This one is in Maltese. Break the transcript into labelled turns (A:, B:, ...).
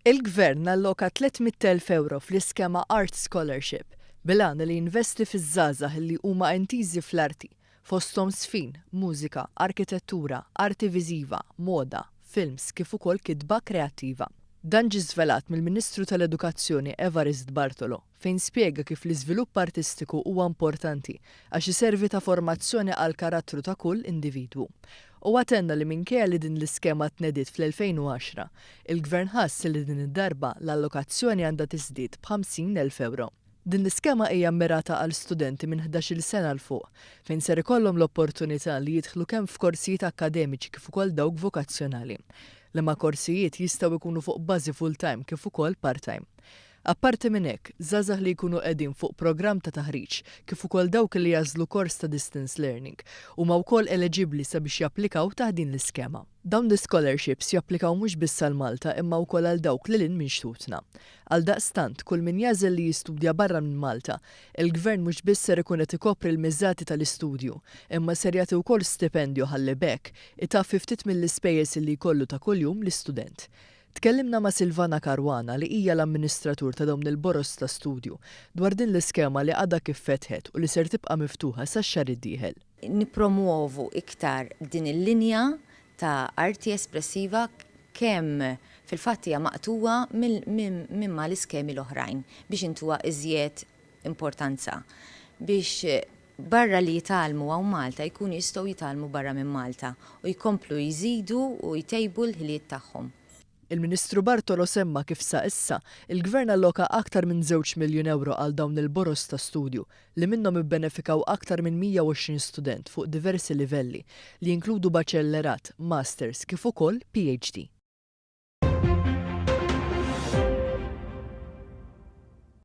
A: Il-Gvern alloka 300,000 ewro fl-iskema Arts Scholarship bil-għan li jinvesti fiż-żgħażagħ li huma intiżi fl-arti, fosthom żfin, mużika, arkitettura, arti viżiva, moda, films kif ukoll kitba kreattiva. Dan ġie żvelat mill-Ministru tal-Edukazzjoni Evarist Bartolo fejn spjega kif l-iżvilupp artistiku huwa importanti għax iservi ta' formazzjoni għall-karattru ta' kull individwu. Huwa tenna li minkejja li din l-iskema tnediet fl-2010, il-Gvern ħass li din id-darba l-allokazzjoni għandha tiżdied b'50,000 ewro. Din l-iskema hija mmirata għal studenti minn 11-il sena 'l fuq, fejn ser ikollhom l-opportunità li jidħlu kemm f'korsijiet akkademiċi kif ukoll dawk vokazzjonali. Liema korsijiet jistgħu jkunu fuq bażi full-time kif ukoll part-time. Apparti minn hekk, żgħażagħ li jkunu qegħdin fuq programm ta' taħriġ kif ukoll dawk li jagħżlu kors ta' distance learning huma wkoll eleġibbli sabiex japplikaw taħt din l-iskema. Dawn l-ischolarships japplikaw mhux biss għal Malta imma wkoll għal dawk lil hinn minn xtutna. Għaldaqstant, kull min jagħżel li jistudja barra minn Malta, il-Gvern mhux biss ser ikun qed ikopri l-miżati tal-istudju, imma ser jagħti wkoll stipendju ħalli b'hekk itaffi ftit mill-ispejjeż li jkollu ta' kuljum l-istudent. Tkellimna ma' Silvana Caruana li hija l-amministratur ta' dawn il-boroż ta' studju dwar din l-iskema li għadha kif fetħet u li ser tibqa' miftuħa sax-xahar id-dieħel.
B: Nippromwovu iktar din il-linja ta' arti espressiva kemm fil-fatt hija maqtugħa minn mal-iskemi l-oħrajn biex intuha iżjed importanza biex barra li jitgħallmu hawn Malta jkunu jistgħu jitgħallmu barra minn Malta u jkomplu jżidu u jtejbu l-ħiliet tagħhom.
A: Il-Ministru Bartolo semma kif sa issa, il-Gvern alloka aktar minn 2 miljun ewro għal dawn il-boroż ta' studju li minnhom ibbenefikaw aktar minn 120 student fuq diversi livelli li jinkludu baċellerat, masters kif ukoll PhD.